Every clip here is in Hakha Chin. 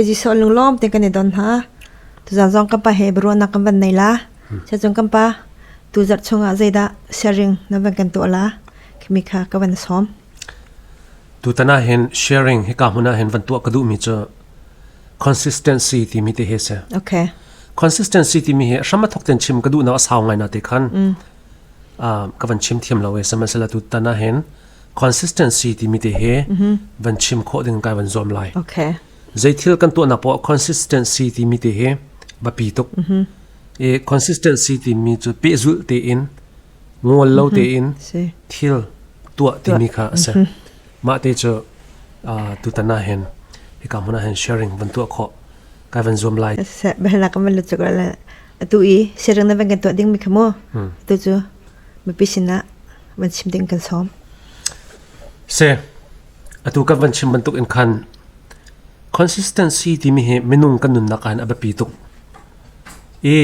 Jesuh lunglawm te kan i don hna. Tuzan zong kan pa he biaruahnak kan van nei la. Cacung kan pa tuzarh chungah zeidah sharing na van kan tuah la? Khimi kha ka van sawm. Tutan ah hin sharing hika hmun ah hin van tuah ka duhmi cu consistency timi te hi si. Okay. Consistency timi hi hram a thok ten chim ka duhnak a sau ngai na te khan ka van chim thiam lo e sihmanhsehlaw tutan ah hin consistency timi te hi van chim khawh ding kai van zuam lai. Okay. Zeithil kan tuahnak poah consistency timi te hi biapi tuk. E consistency timi cu pehzulh tein ngol lo tein thil tuah timi kha a si. Mah te cu tutan ah hin hika hmun ah hin sharing van tuah khawh kai van zuam lai. Bahalak kan van lut cuk la atu i sharing na van kan tuah ding mi kha mu tu cu mipi sinah van chim ding kan sawm. Se atu kan van chim bantuk in khan consistency timi hi minung kan nunnak ah hin a biapi tuk. I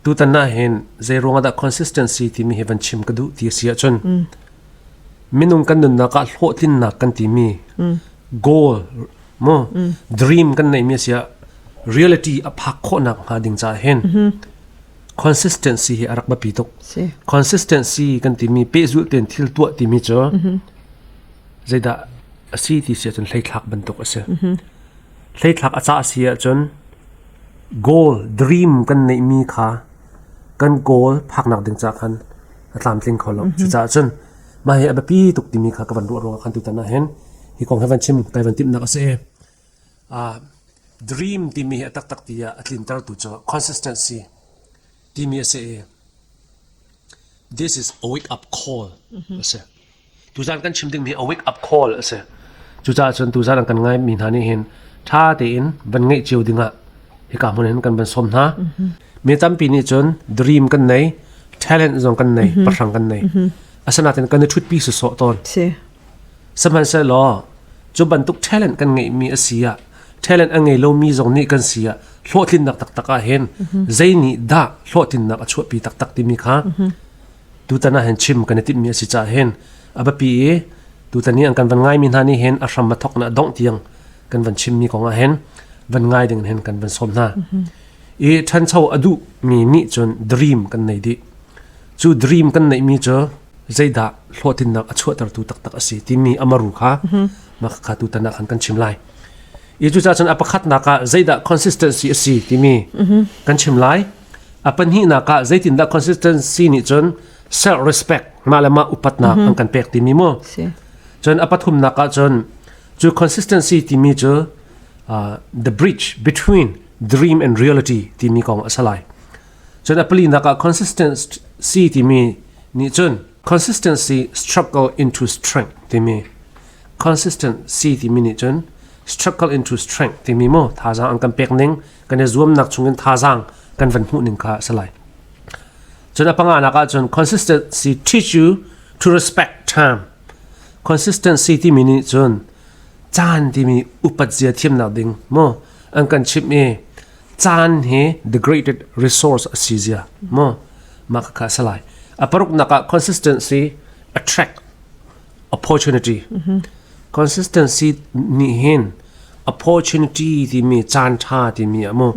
tutan ah hin zei ruangah dah consistency timi hi van chim ka duh ti a si ahcun minung kan nunnak ah hlawhtlinnak kan timi goal mo dream kan neihmi a si ah reality a phak khawhnak hnga ding caah hin consistency hi a rak biapi tuk. Consistency kan timi pehzulh tein thil tuah timi cu zeidah a si ti si ahcun hleithlak bantuk a si. Hleithlak a cah a si ahcun goal dream kan neihmi kha kan goal phaknak ding caah khan a tlamtling kho lo. Cucaah cun mah hi a biapi tuk timi kha ka van ruah ruangah khan tutan ah hin hi kong hi van chim kai van timhnak a si. Dream timi hi a taktak ti ah a tlintertu cu consistency timi a si i this is a wake up call a si. Tuzan kan chim dingmi a wake up call a si. Cucaah cun tuzan an kan ngai mi hna nih hin ṭha tein van ngeih cio dingah hika hmun hin kan van sawm hna. Mi tampi nih cun dream kan nei, talent zong kan nei, pahrang kan nei. Asinain kan i ṭhutpi sawsawh tawn. Si. Sihmanhsehlaw cu bantuk talent kan ngeihmi a si ah talent a ngei lomi zong nih kan si ah hlawhtlinnak taktak ah hin zei nih dah hlawhtlinnak a chuahpi taktak timi kha tutan ah hin chim kan i timhmi a si caah hin a biapi i tutan i an kan van ngaimi hna nih hin a hram a thok na dongh tiang kan van chimmi kong ah hin van ngai ding hin kan van sawm hna. I ṭhancho a duhmi nih cun dream kan nei dih. Cu dream kan neihmi cu zeidah hlawhtlinnak a chuahtertu taktak a si timi amaru kha mah kha tutan ah khan kan chim lai. I cucaah cun a pakhatnak ah zeidah consistency a si timi kan chim lai. A pahnihnak ah zeitindah consistency nih cun self respect mah le mah upatnak an kan pek timi mu. Cun a pathumnak ah cun cu consistency timi cu the bridge between dream and reality timi kong a si lai. Cun a palinak ah consistency timi nih cun consistency struggle into strength timi consistency timi nih cun struggle into strength timi mu thazaang an kan pek ning kan i zuamnak chungin thazaang kan van hmuh ning kha a si lai. Cun a panganak ah cun consistency teach you to respect time. Consistency timi nih cun caan timi upat zia thiamnak ding mu an kan chimh i caan hi degraded resource a si zia mu mah kha a si lai a paruknak ah consistency attract opportunity consistency nih hin opportunity timi caan tha timi ah mu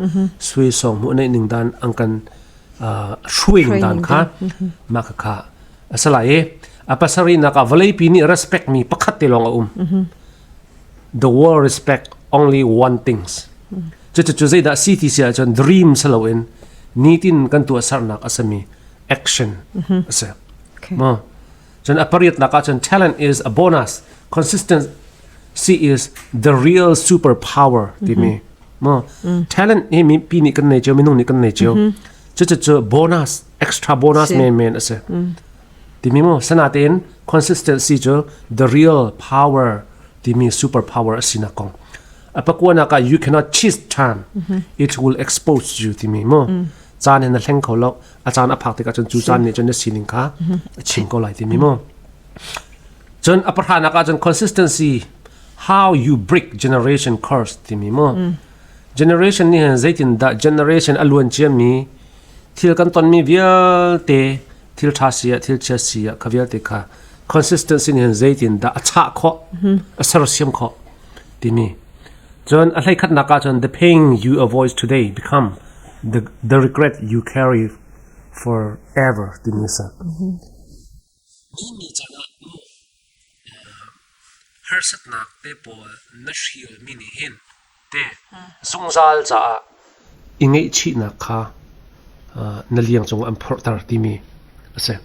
sui song mu nei ning dan ang kan hruai ning dan kha mah kha a si lai i a pasarihnak ah vawleipi nih respect mi pakhat te lawng a um the world respect only one things cucu zeidah si ti si ahcun dream si loin nitin kan tuahsernak a simi action a si mo cun a pariatnak ahcun talent is a bonus consistency is the real superpower timi mo talent hi mi pi nih kan nei cio minung nih kan nei cio cucu cu bonus extra bonus men men a si timi mu sanatein consistency cu the real power timi super power a sinak kong a pakuanak ah you cannot cheat time it will expose you timi mu caan hin na hleng kho lo a caan a phak tikah cun cu caan nih cun na sining kha a chim ko lai timi mu cun a pahranak ah cun consistency how you break generation curse timi mu generation nih hin zeitin dah generation a luan ciami thil kan tonmi vialte thil ṭha si ah thil chia si ah kha vialte kha consistency nih hin zeitin dah a chah khawh a sersiam khawh timi. Cun a hleikhatnak ah cun the pain you avoid today become the regret you carry forever timi a si. Nimi caan ah mu harsatnak te pawl na hrialmi nih hin te zungzal caah i ngaihchihnak kha na liang cung an phorhter timi a si.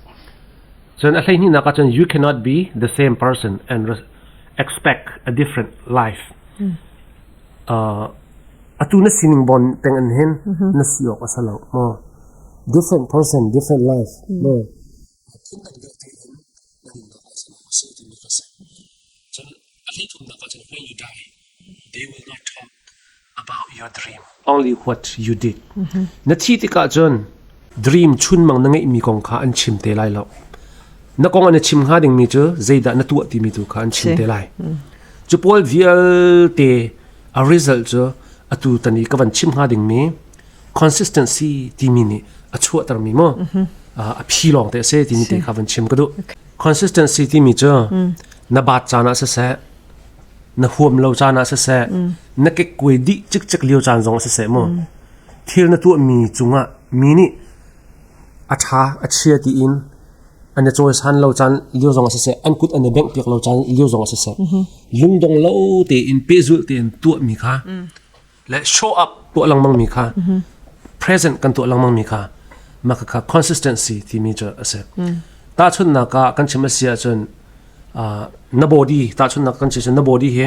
Cun a hleihnihnak ah cun you cannot be the same person and expect a different life. Atu na sining bon peng in hin na si awk a si lo maw? Different person, different life. Maw? Phundang deuh tein na nunnak ah a si timi kha a si. Cun a hleithumnak ah cun when you die, they will not talk about your dream. Only what you did. Na thi tikah cun dream chunmang na ngeihmi kong kha an chim te lai lo. Na kong an i chim hnga dingmi cu zeidah na tuah timi tu kha an chim te lai. Cu pawl vialte a result cu atu tan i ka van chim hnga dingmi consistency timi nih a chuahtermi mu a phi lawng te a si timi te kha van chim ka duh. Consistency timi cu na baat caan ah siseh na huam lo caan ah siseh na kekkuai dih cikcek lio caan zong ah siseh mu thil na tuahmi cungah mi nih a ṭha a chia tiin an i cawisan lo caan lio zong ah siseh an kut an i bengh piak lo caan lio zong ah siseh lungdong lo tein pehzulh tein tuahmi kha le show up tuah lengmang mi kha present kan tuah lengmang mi kha mah kha consistency timi cu a si. Tahchunhnak ah kan chim a si ahcun na body tahchunhnak kan chim na body hi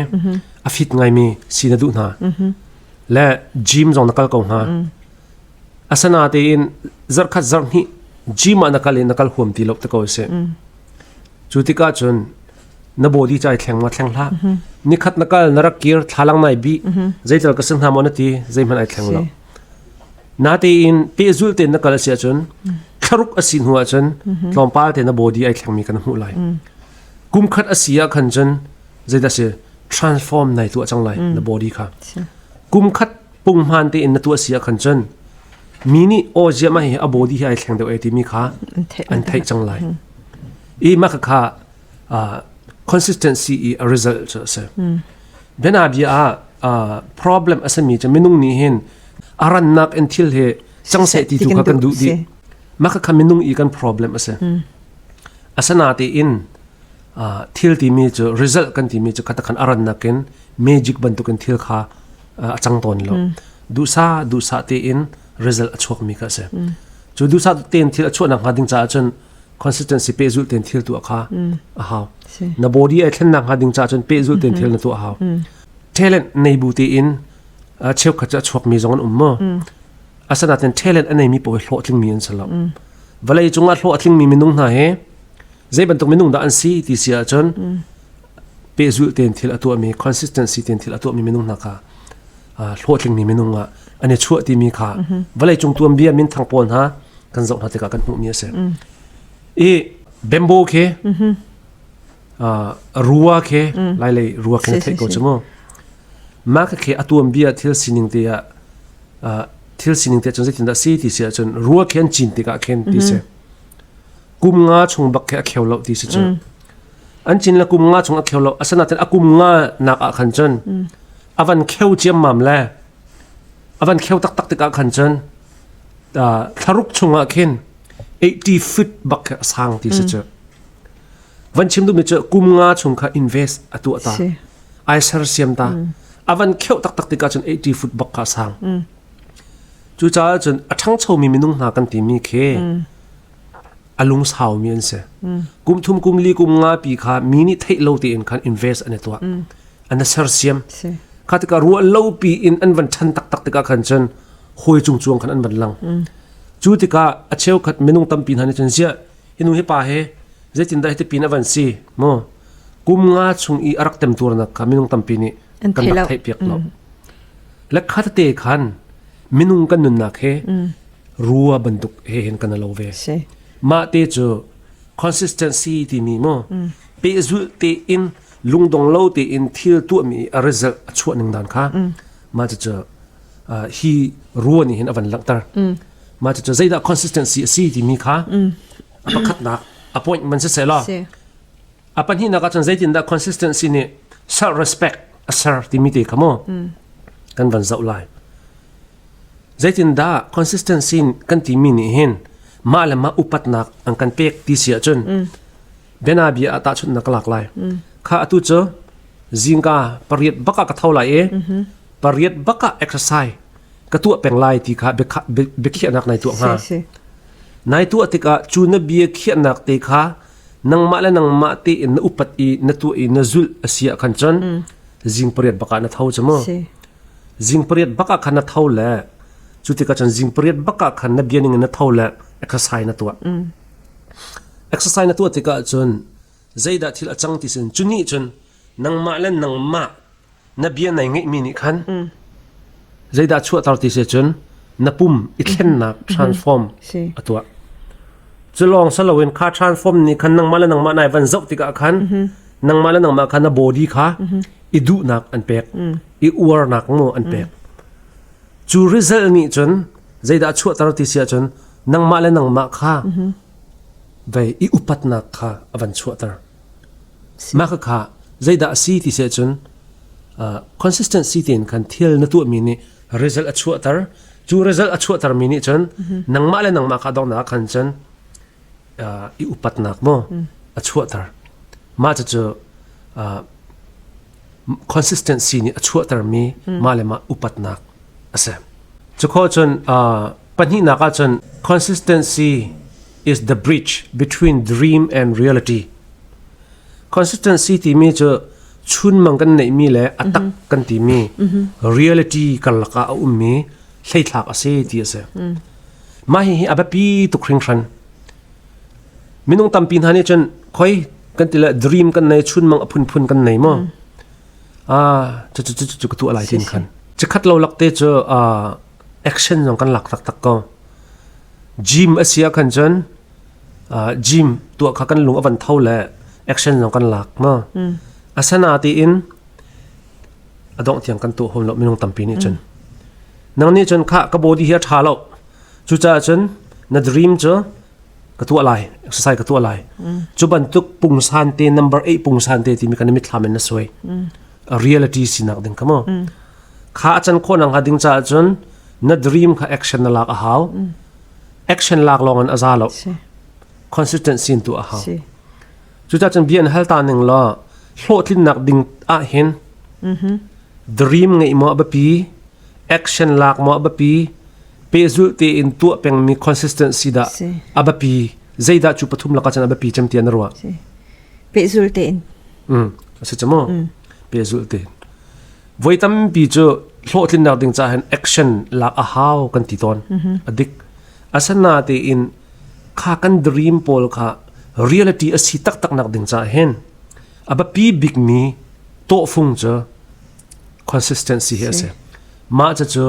a fit ngaimi si na duh hna le gym zong na kal ko hnga asana tein zarkhat zarhnih gym ah na kal in na kal huam ti lo te ko si. Cu tikah cun na body cai thleng ma thleng hlah. Nikhat na kal na rak kir thlalang nai bi zeital ka sing hna maw na ti zeihmanh ai thleng lo. Natein pehzul tein na kal a si ahcun thlaruk a si hnu ahcun tlawmpal te na body ai thlengmi kan hmuh lai. Kum khat a si ah khan cun zeidah si transform nai tuah cang lai na body kha. Kum khat punghman tein na tuah si ah khan cun mi nih aw zia ma hi a body hi ai thleng deuh e timi kha an theih cang lai. I mah kha consistency i a result cu a si. Biana bia ah problem a simi cu minung nih hin a rannak in thil hi cang seh ti tu kha kan duh dih. Mah kha minung i kan problem a si. Asana tein thil timi cu result kan timi cu khatakhan a rannak in magic bantukin thil kha a cang tawn lo. Duhsa duhsa tein result a chuakmi kha a si. Cu duhsa tein thil a chuahnak hnga ding caah cun consistency pehzulh tein thil tuah kha a hau. Na body ai thlennak hnga ding caah cun pehzulh tein thil na tuah a hau. Talent nei bu tein cheukhat cu a chuakmi zong an um maw? Asanain talent a neimi paoh hi hlawhtlingmi an si lo. Vawlei cungah hlawh a tlingmi minung hna hi zei bantuk minung dah an si ti si ahcun pehzulh tein thil a tuahmi consistency tein thil a tuahmi minung hna kha hlawhtlingmi minung ah an i chuah timi kha vawlei cung tuanbia minthang pawl hna kan zoh hna tikah kan hmuhmi a si. I bamboo khi rua khi lailei rua khi na theih ko cu mu. Mah khi a tuanbia thil sining te ah thil sining te cun zeitindah si ti si ahcun rua khi an cin tikah khin ti si. Kum nga chung bak khi a kheu lo ti si cu. An cin le kum nga chung a kheu lo asanain a kum nga nak ah khan cun a van kheu ciammam le a van kheu taktak tikah khan cun thlaruk chungah khin 80 feet bak khi a sang ti si cu. Van chim duhmi cu kum nga chung kha invest a tuah ta. Ai sersiam ta. A van kheuh taktak tikah cun 80 foot bak kha a sang. Cucaah cun a ṭhangchomi minung hna kan timi khi a lungsaumi an si. Kum thum kum li kum nga pi kha mi nih theih lo tein khan invest an i tuah. An i sersiam. Kha tikah ruah lo pi in an van ṭhan taktak tikah khan cun hawi cung cuang khan an van lang. Cu tikah a cheukhat minung tampi hna nih cun ziah hi nu hi pa he zeitindah hiti pin a van si mu kum nga chung i a rak temtuarnak kha minung tampi nih kan rak theih piak lo. Le kha tete khan minung kan nunnak he rua bantuk he hin kan lo ve. Mah te cu consistency timi mu pehzulh tein lungdong lo tein thil tuahmi a result a chuah ning dan kha mah cu hi rua nih hin a van langhter. Mah cu zeidah consistency a si timi kha a pakhatnak appointment si seh law a pahnihnak ah cun zeitindah consistency nih self respect a ser timi te kha mu. Kan van zoh lai. Zeitindah consistency kan timi nih hin mah le mah upatnak an kan pek ti si ahcun bianabia ah tahchunhnak ka lak lai. Kha atu cu zingka pariat bak ah ka tho lai i pariat bak ah exercise ka tuah peng lai ti kha biakhiahnak nai tuah hnga. Nai tuah tikah cu na bia khiahnak te kha nangmah le nangmah tein na upat i na tuah i na zulh a si ah khan cun zing pariat bak ah na tho cu mu. Zing pariat bak ah khan na tho le cu tikah cun zing pariat bak ah khan na bia ning in na tho le exercise na tuah. Exercise na tuah tikah cun zeidah thil a cang ti sin cu nih cun nangmah le nangmah na bia nai ngeihmi nih khan zeidah chuahter ti si cun na pum i thlennak transform a tuah. Cu lawng si loin kha transform nih khan nangmah le nangmah nai van zoh tikah khan nangmah le nangmah kha na body kha i duhnak an pek i uarnak mu an pek. Cu result nih cun zeidah chuahter ti si ahcun nangmah le nangmah kha vei i upatnak kha a van chuahter. Mah kha zeidah a si ti si ahcun consistency tein khan thil na tuahmi nih result a chuahter. Cu result a chuahtermi nih cun nangmah le nangmah kha donghnak khan cun i upatnak maw a chuahter. Mah cucu consistency nih a chuahtermi mah le mah upatnak a si. Cu khawh cun pahnihnak ahcun consistency is the bridge between dream and reality. Consistency timi cu chunmang kan neihmi le a tak kan timi reality karlak ah a ummi hleithlak a si ti a si. Mah hihi a biapi tuk hringhran. Minung tampi hna nih cun khoi kan ti le dream kan nei chunmang a phunphun kan nei maw? Ah, cu cu cu cu ka tuah lai tin khan. Chikhat lo lak te cu action zong kan lak taktak ko. Gym a si ah khan cun gym tuah kha kan lung a van tho le action zong kan lak ma. Asana tiin a dongh tiang kan tuah hom lo minung tampi nih cun. Nang nih cun kha ka body hi a tha lo. Cucaah cun na dream cu ka tuah lai, exercise ka tuah lai. Cu bantuk pungsan te number 8 pungsan te timi kan mitthlam in na suai. A reality sinak ding kha mo. Kha a can khawh nang ha ding caah cun na dream kha action na lak a hau. Action lak lawng in a za lo. Consistency in tuah a hau. Cucaah cun bia in hal ta ning law hlawhtlinnak ding ah hin dream ngeih maw a biapi, action lak maw a biapi, pehzulh tein tuah pengmi consistency dah a biapi zeidah cu pathum lakah cun a biapi cem tiah na ruah? Pehzulh tein. A si cu Pehzulh tein. Voi tampi cu hlawhtlinnak ding caah hin action lak a hau kan ti tawn. A dik. Asana tein kha kan dream pawl kha reality a si taktak nak ding caah hin a biapi bikmi tawhfung cu consistency hi a si. Mah cu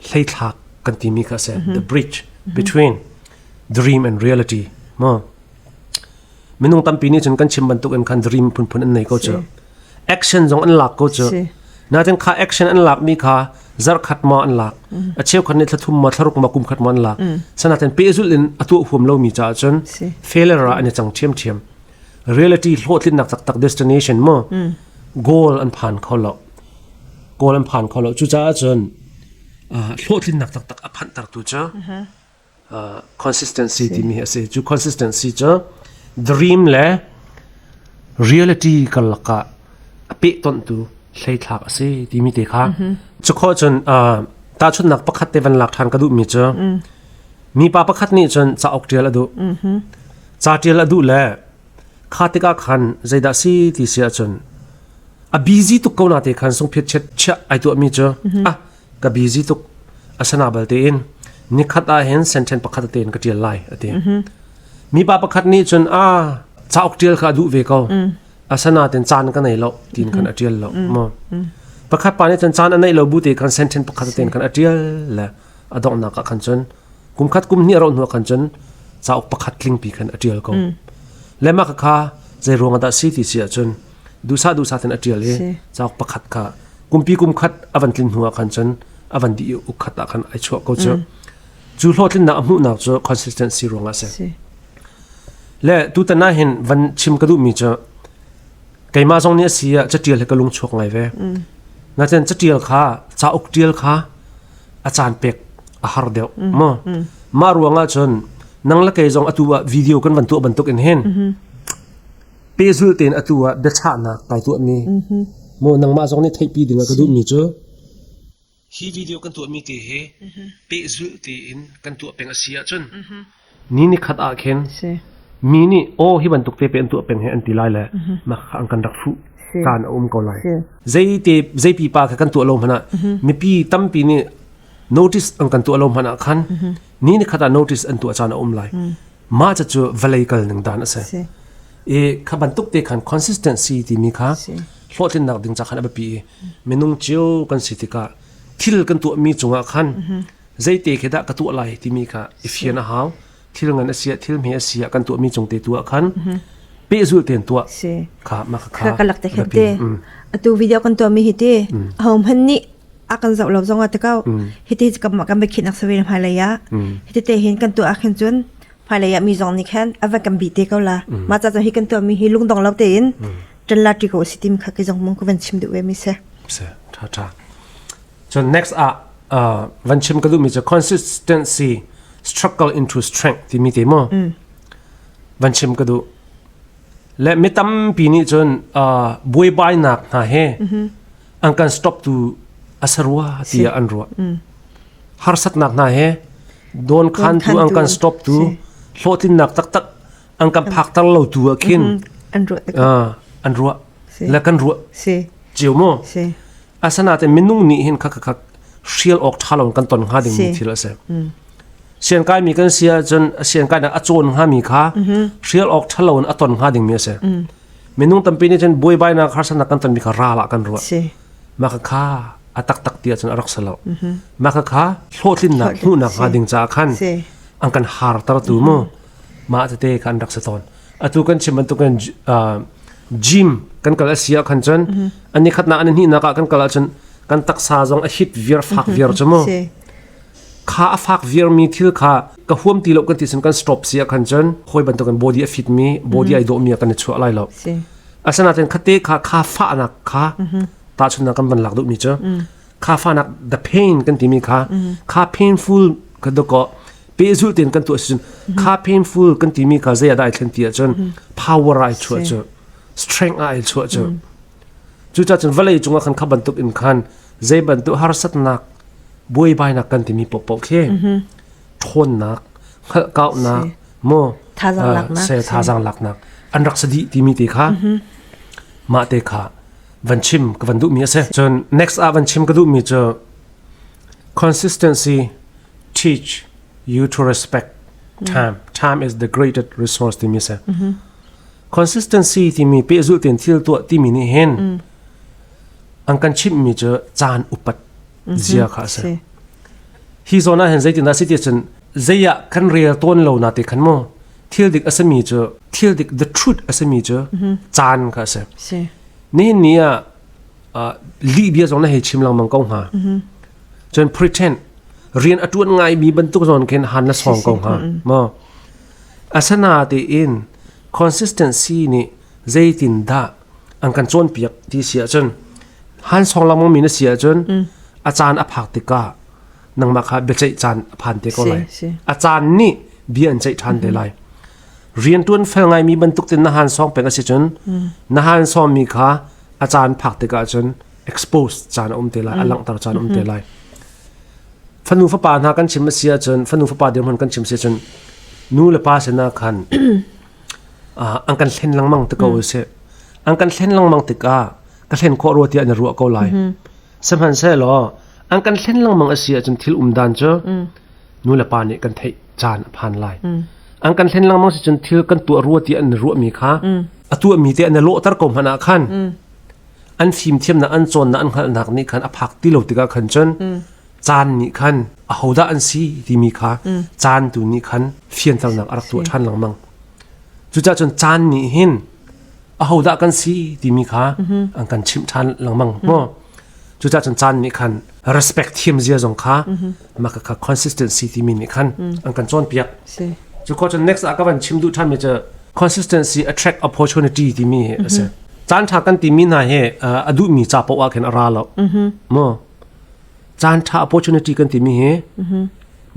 hleithlak kan timi kha a si. The bridge between dream and reality. Mo. Minung tampi nih cun kan chim bantuk in khan dream phunphun an nei ko cu. Action zong an lak ko cu. Natin kha action an lak mi kha zarkhat ma an lak. A cheukhat nih thlathum ma thlaruk ma kum khat ma an lak. Sanaten pehzul in a tuah huam lo mi caah cun failure ah an i cang ṭhiamṭhiam. Reality hlawhtlinnak taktak destination mo goal an phan kho lo. Goal an phan kho lo. Cucaah cun hlawhtlinnak taktak a phanhtertu cu consistency timi hi a si. Cu consistency cu dream le reality karlak ah a pehtonhtu hleithlak a si timi te kha. Cu khawh cun tahchunhnak pakhat te van lak ṭhan ka duhmi cu mipa pakhat nih cun cauk ṭial a duh. Ca ṭial a duh le kha tikah khan zeidah si ti si ahcun a busy tuk ko na te khan sungphiat chet chiah ai tuahmi cu ah ka busy tuk asana balte in nikhat ah hin sentence pakhat te in ka tial lai ati mipa pakhat nih cun a cauk tial kha a duh ve ko asana ten caan ka nei lo tin khan a tial lo mo pakhat pa nih cun caan a neih lo bu te khan sentence pakhat te khan a tial le a donghnak ah khan cun kum khat kum hnih a roh hnu ah khan cun cauk pakhat tlingpi khan a tial ko le mah kha zei ruang dah si ti si ahcun duhsah duhsah ten a tial i cauk pakhat kha kumpi kum khat a van tlin hnu ah khan cun a van dih i uk khat ah khan ai chuah ko cu cu hlawhtlinnak a hmuhnak cu consistency ruangah a si le tutan ah hin van chim ka duhmi cu keimah zong nih a si ah catial hi ka lung chuak ngai ve naten catial kha Cauk ṭial kha a caan pek a har deuh mo. Mah ruangah cun nang le kei zong atu ah video kan van tuah bantuk in hin pehzulh tein atu ah biachahnak kai tuahmi mo nangmah zong nih theihpi ding ah ka duhmi cu hi video kan tuahmi te hi pehzulh tein kan tuah peng a si ahcun ni ni khat ah khin mi nih aw hi bantuk te pe an tuah peng he an ti lai le mah kha an kan rak fuh caan a um ko lai. Zei te zei pipa kha kan tuah lo hmanh ah mipi tampi nih notice an kan tuah lo hmanh ah khan ni ni khat ah notice an tuah caan a um lai. Mah ca cu vawlei kal ning dan a si. I kha bantuk te khan consistency timi kha hlawhtlinnak ding ca khan a biapi i minung cio kan si tikah thil kan tuahmi cungah khan zeite khi dah ka tuah lai timi kha i fian a hau. Thil ngan a si ah thil hme a si ah kan tuahmi cung te tu ah khan pehzulh tein tuah kha mah kha ka lak te khan te. Atu video kan tuahmi hi te ahom han nih a kan zoh lo zong ah te kau hi te kan kan biakhin ak savel hmailei ah hi te hin kan tuah ah khin cun hmailei ah mi zong nih khan a va kan bi te ko la. Mah ca hi kan tuah mi hi lungdong lo tein ṭan la ṭi ko si tim kha ki zong mong ka van chim duh ve mi se. Se tha tha. So next ah van chim ka duh mi cu consistency struggle into strength timi te mu van chim ka duh. Le mi tampi nih cun buaibainak hna he an kan stop tu asarua tiah an ruah. Harsatnak hna he don khan tu an kan stop tu hlawhtlinnak taktak an kan phakter lo tu ah khin an ruah an ruah le kan ruah cio mu. Asanain minung nih hin kha kha hrial awk ṭha lo kan ton hnga dingmi thil a si. Sian kaimi kan si ahcun sian kainak a cawn hngami kha hrial awk ṭha lo in a ton hnga dingmi a si. Minung tampi nih cun buaibainak harsatnak kan tonmi kha ral ah kan ruah. Mah kha a taktak ti ahcun a rak si lo. Mah kha hlawhtlinnak hmuhnak hnga ding caah khan an kan hartertu mu mah tete kha an rak si tawn. Atu kan chim bantukin gym kan kal a si ah khan cun ani khatnak ani hnihnak ah kan kal ahcun kan taksa zong a hit viar fak viar cu mu. Kha a fak viar mi thil kha ka huam ti lo kan ti cun kan stop si ah khan cun hawi bantukin body a fit mi body ai dawh mi ah kan i chuah lai lo. Asinain khate kha kha fahnak kha tahchunnak kan van lak duh mi cu kha fahnak the pain kan timi kha kha painful ka doko pehzulh tein kan tuah si cun kha painful kan timi kha zei ah dah ai thlen ti ahcun power ai chuah cu strength ah ai chuah cu. Cucaah cun vawlei cungah khan kha bantuk in khan zei bantuk harsatnak buaibainak kan timi paohpaoh khi ṭhawnnak hngalhkauhnak maw thazang laknak se thazang laknak an rak sadi timi te kha mah te kha van chim ka van duhmi a si. Cun next ah van chim ka duhmi cu consistency teach you to respect time. Time is the greatest resource timi a si. Consistency timi pehzulh tein thil tuah timi nih hin an kan chimhmi cu caan upat zia kha a si. Hi zawn ah hin zeitindah si ti cun zei ah kan rel tawn lo na te khan mu thil dik a simi cu thil dik the truth a simi cu caan kha a si. Nihin ni ah lih bia zong na hei chim lengmang ko hnga. Cun pretend rian a tuan ngai mi bantuk zawn khin han na song ko hnga maw. Asana tein consistency nih zeitin dah an kan cawnpiak ti si ahcun han song lengmang mi na si ahcun a caan a phak tikah nangmah kha biaceih caan a phan te ko lai. A caan nih bia an ceih ṭhan te lai. Rianṭuan fel ngaimi bantuk tin na han song peng a si cun na han sawmmi kha a caan phak tikah cun expose caan a um te lai, a langhter caan a um te lai. Fanu fapa hna kan chim a si ahcun fanu fapa dirhmun kan chim si ahcun nu le pa sinah khan an kan hlen lengmang te ko si. An kan hlen lengmang tikah ka hlen khawh rua tiah na ruah ko lai. Sihmanhsehlaw an kan hlen lengmang a si ahcun thil um dan cu nu le pa nih kan theih caan a phan lai. An kan hlen lengmang si cun thil kan tuah rua ti an ruahmi kha a tuahmi te an i lawhter ko hmanh ah khan an fimthiamnak an cawnnak an hngalhnak nih khan a phak ti lo tikah khan cun caan nih khan ahodah an si timi kha caan tu nih khan fianternak a rak tuah ṭhan lengmang. Cucaah cun caan nih hin ahodah kan si timi kha an kan chimh ṭhan lengmang maw. Cucaah cun caan nih khan respect thiam zia zong kha mah kha consistency timi nih khan an kan cawnpiak. Cu ko cun next ah ka van chim duh ṭhanmi cu consistency attract opportunity timi hi a si. Caan ṭha kan timi hna hi a duhmi ca paoh ah khin a ra lo. Maw? Caan ṭha opportunity kan timi hi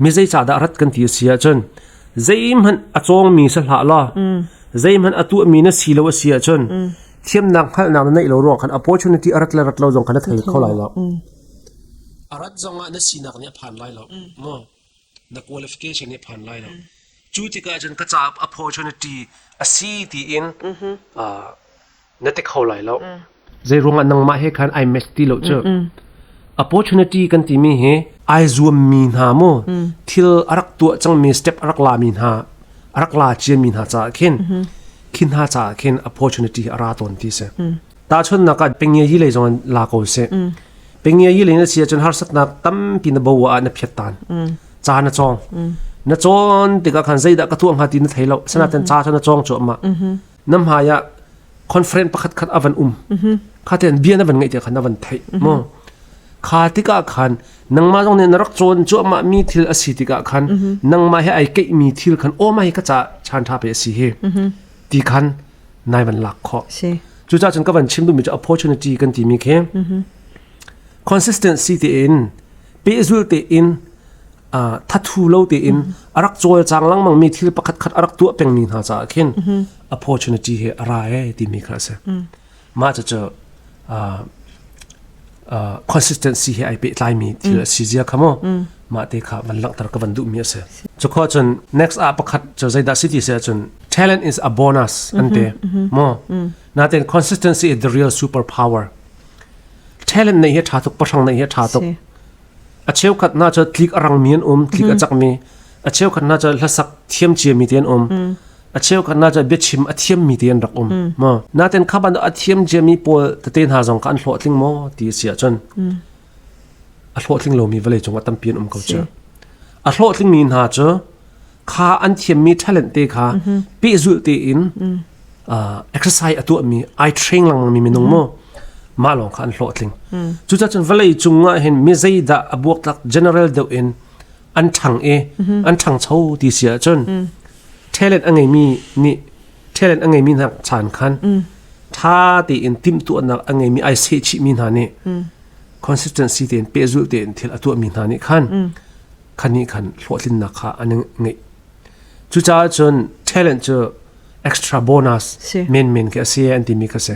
mi zei ca dah rat kan ti a si ahcun zeihmanh a cawngmi si hlah law zeihmanh a tuahmi na si lo a si ahcun thiamnak hngalhnak na neih lo ruang khan opportunity a rat le rat lo zong khan na thei kho lai lo. A rat zong ah na sinak nih a phan lai lo. Maw? Na qualification nih a phan lai lo. Cu tikah cun ka caah opportunity a si tiin na ti kho lai lo. Zei ruangah nangmah he khan ai match ti lo cu. Opportunity kan timi hi ai zuammi hna mu thil a rak tuah cangmi step a rak lami hna a rak la ciami hna caah khin khin hna caah khin opportunity a ra tawn ti si. Tahchunhnak ah pengye yi lei zong la ko sih. Pengye yi lei na si ahcun harsatnak tampi na bo ah na phiat tan. Ca na cawng. Na cawn tikah khan zeidah ka tuah hnga ti na thei lo. Sanaten ca cu na cawng cuahmah. Na hmai ah conference pakhat khat a van um. Kha ten bia na van ngeih tikah khan na van theih. Mo. Kha tikah khan nangmah zong nih na rak cawn cuahmah mi thil a si tikah khan nangmah he ai keih mi thil khan aw mah hi ka ca chan tha pe a si hi. Ti khan nai van lak khawh. Si. Cucaah cun ka van chim duhmi cu opportunity kan timi khi consistency tein pehzul tein thathu lo tein a rak cawlcang lengmang mi thil pakhat khat a rak tuah pengmi hna caah khin opportunity hi a ra e timi kha a si. Mah cucu consistency he ai pehtlaimi thil a si zia kha mu mah te kha van langhter ka van duhmi a si. Cu cun next ah pakhat cu zeidah si ti si ahcun talent is a bonus an ti mu natin consistency is the real superpower. Talent nei hi tha tuk pahrang nei hi tha tuk. A cheukhat na cu tlik a rangmi an um, tlik a cakmi. A cheukhat na cu hlasak thiam ciami te an um. A cheukhat na cu biachim a thiammi te an rak um. Ma naten kha ban a thiam ciami pawl tete hna zong kha an hlawhtling maw ti a si ahcun a hlawhtling lomi vawlei cung ah tampi an um ko cu. A hlawhtlingmi hna cu kha an thiammi talent te kha pehzulh tein exercise a tuahmi ai train lengmangmi minung mu mah lawng kha an hlawhtling. Cucaah cun vawlei cung ah hin mi zeidah a buaktlak general deuh in an ṭhang i an ṭhangcho ti si ahcun talent a ngeimi nih talent a ngeimi hna chan khan ṭha tein timhtuahnak a ngeimi ai sehchihmi hna nih consistency tein pehzulh tein thil a tuahmi hna nih khan khan nih khan hlawhtlinnak kha an ngeih. Cucaah cun talent cu extra bonus men men khi a si an timi kha si.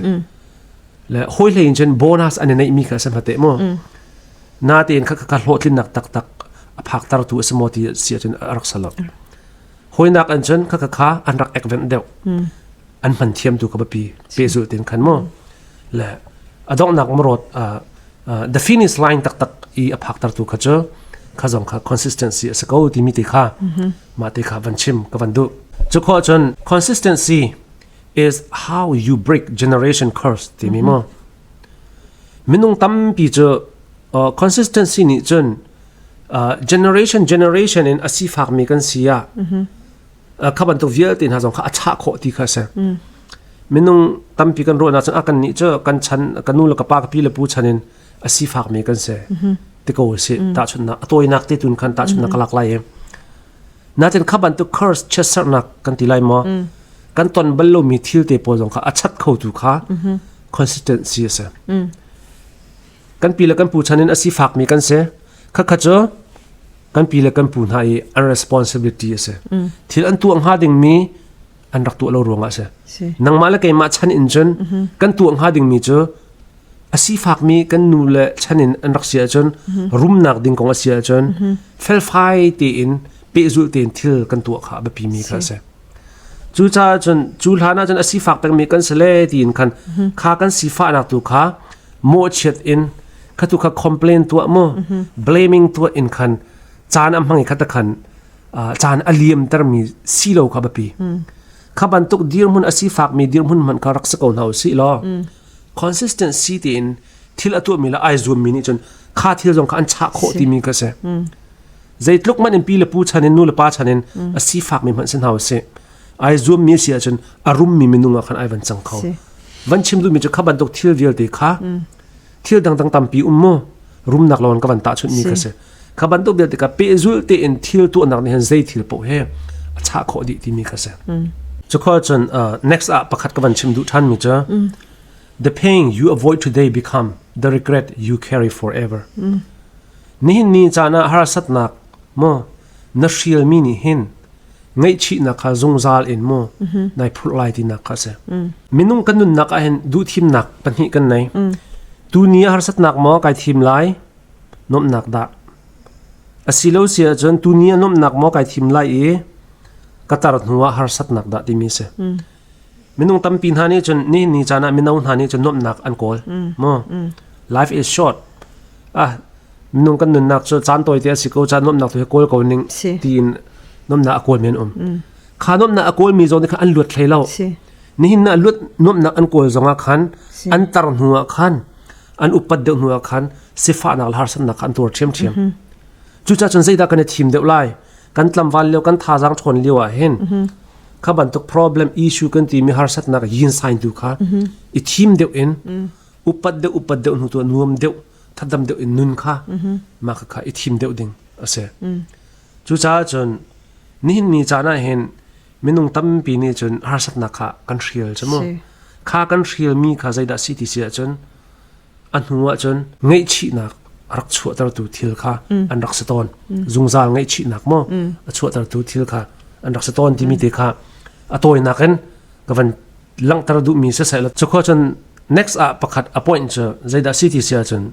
Le hawi hlei in cun bonus an i neihmi kha a si hmate mu. Natein kha kha hlawhtlinnak taktak a phakter tu a si maw ti si ahcun a rak salo. Hawinak an cun kha kha an rak ekvenh deuh. An hman thiam tu ka biapi pehzulh tin khan mu. Le a donghnak marot the finish line taktak i a phakter tu kha cu kha zong kha consistency a si ko timi te kha mah te kha van chim ka van duh. Cu khawh cun consistency is how you break generation curse timi mu. Minung tampi cu consistency nih cun generation generation in a sifakmi kan si ah kha bantuk vialte hna zong kha a chah khawh ti kha a si. Minung tampi kan ruahnak cun a kan nih cu kan chan ka nu le ka pa ka pi le pu chan in a sifakmi kan si ti ko si tahchunhnak a tawinak te tun khan tahchunhnak ka lak lai i natin kha bantuk curse chiatserhnak kan ti lai maw kan ton bal lomi thil te pawl zong kha a chat kho tu kha consistency a si. Kan pi le kan pu chan in a sifakmi kan si. Khakha cu kan pi le kan pu hna i an responsibility a si. Thil an tuah hnga dingmi an rak tuah lo ruangah a si. Nangmah le keimah chan in cun kan tuah hnga dingmi cu a sifakmi kan nu le chan in an rak si ahcun rumnak ding kong a si ahcun felfai tein pehzulh tein thil kan tuah kha a biapimi kha a si. Cucaah cun cu hlan ah cun a sifak pengmi kan si le tiin khan kha kan sifahnak tu kha mawhchiat in kha tu kha complain tuah mu blaming tuah in khan caan a hmang i kha ta khan caan a liamtermi si lo kha biapi. Kha bantuk dirhmun a sifakmi dirhmun hmanh kha rak si ko hna u sih law consistency tein thil a tuahmi le ai zuammi nih cun kha thil zong kha an chah khawh timi kha si. Zeitluk man in pi le pu chan in nu le pa chan in a sifakmi hmanh si hna usih ai zuammi si ahcun a rummi minung ah khan ai van cang kho. Van chim duhmi cu kha bantuk thil vialte kha thil dangdang tampi um mu rumnak lawn ka van tahchunhmi kha si. Kha bantuk vialte kha pehzul tein thil tuahnak nih hin zei thil paoh he a chah khawh dih timi kha si. Cu khua cun next ah pakhat ka van chim duh ṭhanmi cu the pain you avoid today become the regret you carry forever. Nihin ni caan ah harsatnak maw na hrialmi nih hin ngaihchihnak kha zungzal in maw nai phurh lai tinak kha a si. Minung kan nunnak ah hin duhthimnak pahnih kan nei. Tuni ah harsatnak maw kai thim lai, nuamhnak dah. Asilo si ahcun tuni ah nuamhnak maw kai thim lai i ka tar hnu ah harsatnak dah timi a si. Minung tampi hna nih cun nihin ni caan ah mino hna nih cun nuamhnak an kawl. Maw? Life is short. Ah, minung kan nunnak cu caan tawi te a si ko, caan nuamhnak tu hi kawl ko ning tiin nuamhnak a kawl mi an um. Kha nuamhnak a kawl mi zong nih khan an luat hlei lo. Nihin na luat nuamhnak an kawl zong ah khan an tar hnu ah khan an upat deuh hnu ah khan sifahnak le harsatnak kha an tuar ṭhiamṭhiam. Cucaah cun zeidah kan i thim deuh lai? Kan tlamval lio kan thazaang ṭhawn lio ah hin kha bantuk problem issue kan timi harsatnak yin sign tu kha i thim deuh in upat deuh upat deuh hnu tu nuam deuh thadam deuh in nun kha mah kha i thim deuh ding a si. Cucaah cun nihin ni caan ah hin minung tampi nih cun harsatnak kha kan hrial cu mu. Kha kan hrialmi kha zeidah si ti si ahcun a hnu ahcun ngaihchihnak a rak chuahtertu thil kha an rak si tawn. Zungzal ngaihchihnak maw a chuahtertu thil kha an rak si tawn timi te kha a tawinak in ka van langhter duhmi siseh la cukhua cun next ah pakhat a point cu zeidah si ti si ahcun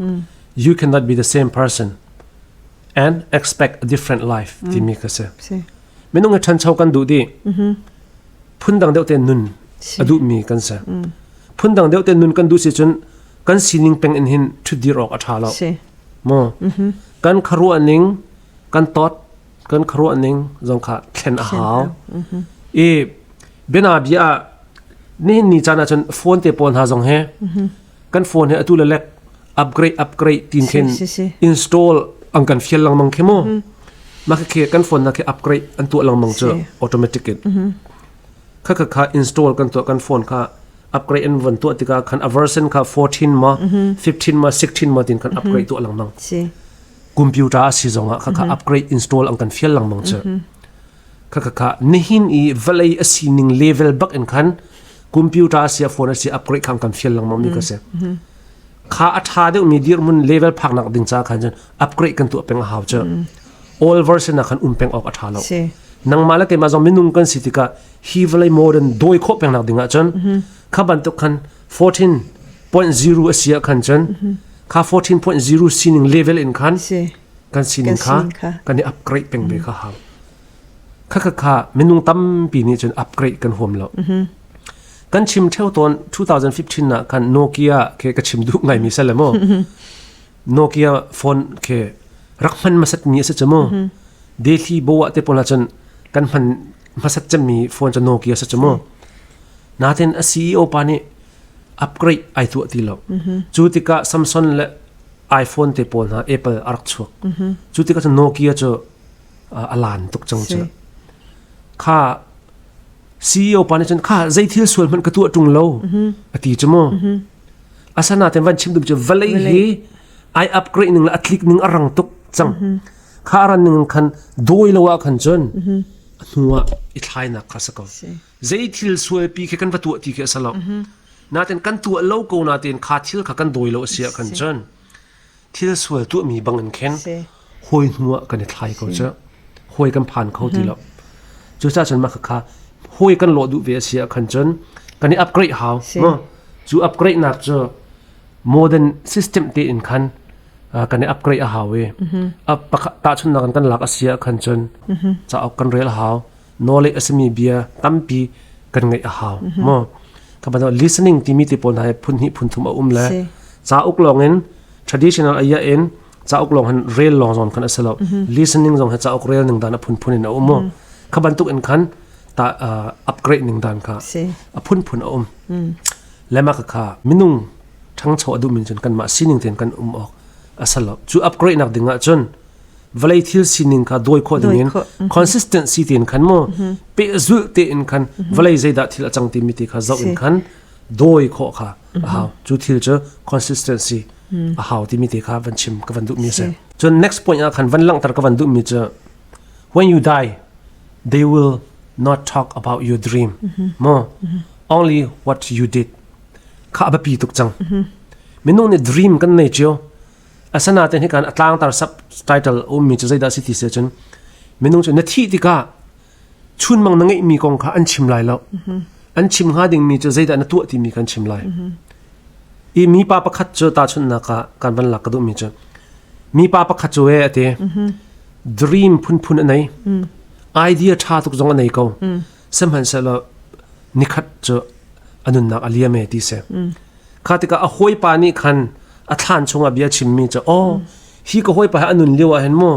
you cannot be the same person and expect a different life timi ka si. Minung hi ṭhancho kan duh dih. Phundang deuh te nun a duhmi kan si. Phundang deuh te nun kan duh si cun kan sining peng in hin ṭhutdir awk a ṭha lo. Maw? Kan khuaruah ning, kan tot, kan khuaruah ning zong kha thlen a hau. I biana bia ah nihin ni caan ahcun phone te pawl hna zong he kan phone he atu le lek upgrade upgrade tin khin install an kan fial lengmang khi mu mah khi kan phone na khi upgrade an tuah lengmang cu automatic in kha kha kha install kan tuah kan phone kha upgrade an van tuah tikah khan a version kha 14 ma 15 ma 16 ma tin kan upgrade tuah lengmang computer a si zongah kha kha upgrade install an kan fial lengmang cu kha kha kha nihin i vawlei a sining level bak in khan computer a si a phone a si upgrade kha kan fial lengmang mi ka si kha a ṭha deuhmi dirhmun level phaknak ding ca khan cun upgrade kan tuah peng a hau cu all version ah khan um peng awk a ṭha lo nangmah le keimah zong minung kan si tikah hi vawlei modern dawi khawh peng nak ding ah cun kha bantuk khan 14.0 a si ah khan cun kha 14.0 sining level in khan kan sining kha kan i upgrade peng ve kha hau kha kha kha minung tampi nih cun upgrade kan huam lo kan chim theo tawn 2015 ah khan Nokia ke ka chim duh ngai mi sale mo Nokia phone ke rak hman masat mi ase chamo Delhi bo ah te pola cun kan hman masat chami phone cha Nokia sa chamo natin a CEO pa nih upgrade ai tuah ti lo cu tikah Samsung le iPhone te pawl hna Apple a rak chuak cu tikah cun Nokia cu a lan tuk cang cu kha CEO pa nih cun kha zei thil sual hmanh ka tuah ṭung lo a ti cu mu asana ten van chim dum cu vawlei hi ai upgrade ning le a tlik ning a rang tuk cang kha ran ning khan dawi lo ah khan cun a hnu ah i thlainak kha sa ko zei thil sual pi khi kan va tuah ti khi a sa lo natin kan tuah lo ko natin kha thil kha kan dawi lo a si ah khan cun thil sual tuahmi bang in khin hawi hnu ah kan i thlai ko cu hawi kan phan kho ti lo cucaah cun mah kha hawi kan lawh duh ve a si ah khan cun kan i upgrade hau cu upgrade nak cu modern system te in khan kan i upgrade a hau i tahchunnak kan lak a si ah khan cun cauk kan rel a hau knowledge a simi bia tampi kan ngeih a hau mo ka ban listening timi te pawl hna phun hnih phun thum a um le cauk lawng in traditional aya in cauk lawng han rel lawng zong khan a si lo listening zong he cauk rel ning dan a phun phun in a um mo kha bantuk in khan ta upgrade ning dan kha a phun phun a um lema ka kha minung ṭhangcho a duh min cun kanmah sining ten kan um awk a salo cu upgrade nak ding ah cun vawlei thil sining kha dawi khawh ding in consistency tein khan mu pehzulh tein khan vawlei zeidah thil a cang timi ti kha zoh in khan dawi khawh kha a hau cu thil cu consistency a hau timi te kha van chim ka van duh mi a si cun next point ah khan van langhter ka van duh mi cu when you die they will not talk about your dream mo only what you did kha a biapi tuk cang minung nih dream kan nei cio. Asanain hikan a tlangtar subtitle a ummi cu zeidah a si ti si ahcun minung cu na thih tikah chunmang na ngeihmi kong kha an chim lai lo. An chim hnga dingmi cu zeidah na tuah timi kan chim lai. I mipa pakhat cu tahchunhnak ah kan van lak ka duhmi cu mipa pakhat cu e ati dream phunphun a nei idea ṭha tuk zong a nei ko sihmanhsehlaw nikhat cu a nunnak a liam e ti si. Kha tikah a hawipa nih khan a thlan chungah bia chimmi cu oh hi ka hawipa hi a nun lio ah hin mu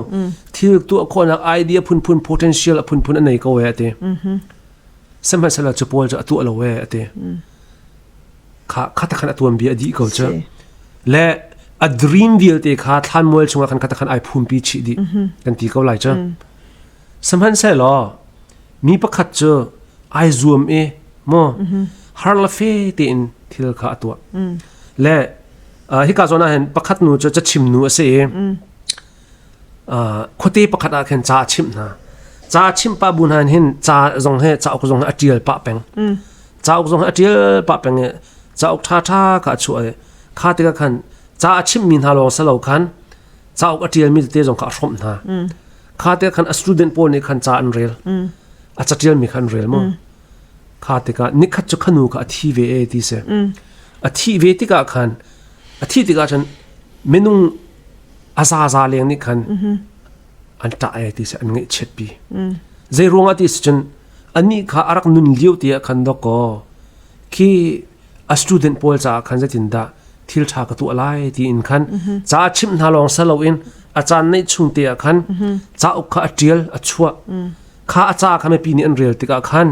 thil tuah khawhnak idea phunphun potential a phunphun a nei ko e ati. Sihmanhsehlaw cu pawl cu a tuah lo e ati. Kha kha khan a tuan bia a dih ko cu. Le a dream vialte kha thlanmual chungah khan kha khan ai phumpi chih dih kan ti ko lai cu. Sihmanhsehlaw mi pakhat cu ai zuam i maw har la fe tein thil kha a tuah. Le hika zawn ah hin pakhat nu cu cachim nu a si i khuate pakhat ah khin ca a chimh hna. Ca a chimh pah bu hna hin ca zong he cauk zong he a ṭial pah peng. Cauk zong he a ṭial pah peng i cauk ṭhaṭha kha a chuah i kha tikah khan ca a chimhmi hna lawng si lo khan cauk a ṭialmi tete zong kha a hrawmh hna. Kha tikah khan a student pawl nih khan ca an rel. A caṭialmi kha an rel maw? Kha tikah nikhat cu khanu kha a thi ve e ti si. A thih ve tikah khan a thih tikah cun minung a zaza leng nih khan an ṭah e ti si an ngaihchiatpi. Zei ruangah ti si cun anih kha a rak nun lio te ah khan dawkaw khi a student pawl caah khan zeitindah thil ṭha ka tuah lai tiin khan ca chimh hna lawng si loin a caan neih chung te ah khan cauk kha a ṭial a chuah kha a ca kha mipi nih an rel tikah khan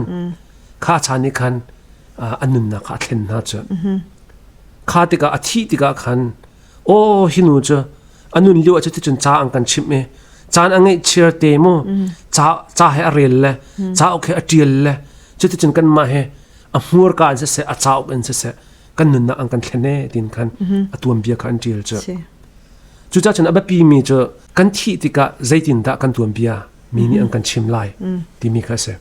kha ca nih khan an nunnak kha a thlen hna cu kha tikah a thih tikah khan aw hi nu cu a nun lio ah cuticun ca an kan chimh i caan a ngeih chiar te mu ca ca he a rel le cauk he a ṭial le cuticun kanmah he a hmurka in siseh a cauk in siseh kan nunnak an kan thlen e tin khan a tuanbia kha an ṭial cu cucaah cun a biapi mi cu kan thih tikah zeitindah kan tuanbia mi nih an kan chim lai timi kha a si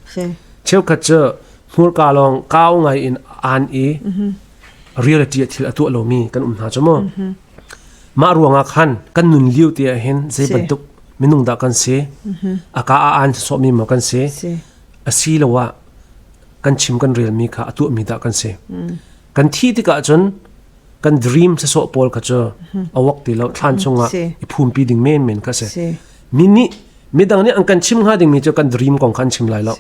cheukhat cu hmurka lawng kau ngai in an i reality ah thil a tuah lomi kan um hna cu mu mah ruangah khan kan nun lio te ah hin zei bantuk minung dah kan si a ka a an sawhmi maw kan si a si lo ah kan chim kan relmi kha a tuahmi dah kan si kan thi tikah cun kan dream sasawh pawl kha cu a wak ti lo thlan chungah i phumpi ding men men kha si mi nih midang nih an kan chim hnga dingmi cu kan dream kong kha an chim lai lo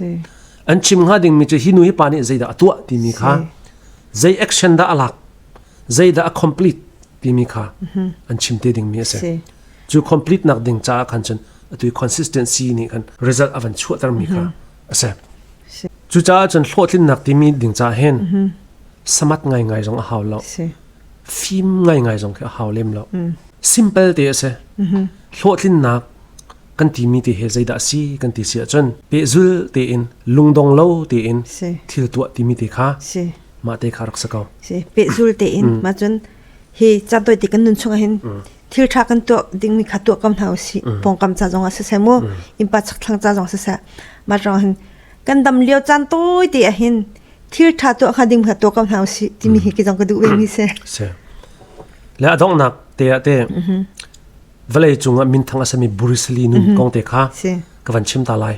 an chim hnga dingmi cu hi nu hi pa nih zeidah a tuah timi kha zei action dah a lak zeidah a complete timi kha an chim te dingmi a si cu complete nak ding caah khan cun atu consistency nih khan result a van chuahter mi kha a si cucaah cun hlawhtlinnak timi ding caah hin samat ngaingai zong a hau lo fim ngaingai zong khi a hau lem lo simple te a si hlawhtlinnak kan timi te he zeidah a si kan ti si ahcun pehzul tein lungdong lo tein thil tuah timi te kha mah te kha rak si ko si pehzul tein mah cun hi caan ti kan nun chung hin thil tha kan tuah dingmi kha tuah kam hna usih pawngkam ca zong ah siseh mu innpa chakthlang ca zong siseh mah rong hin kan dam lio caan tawi te ah hin thil tha tuah kha ding kha tuah ko hna usih timi hi ki zong ka duh ve mi si si le a donghnak te ah te vawlei cungah minthang a sami Bruce Lee nun kong te kha ka van chim ta lai.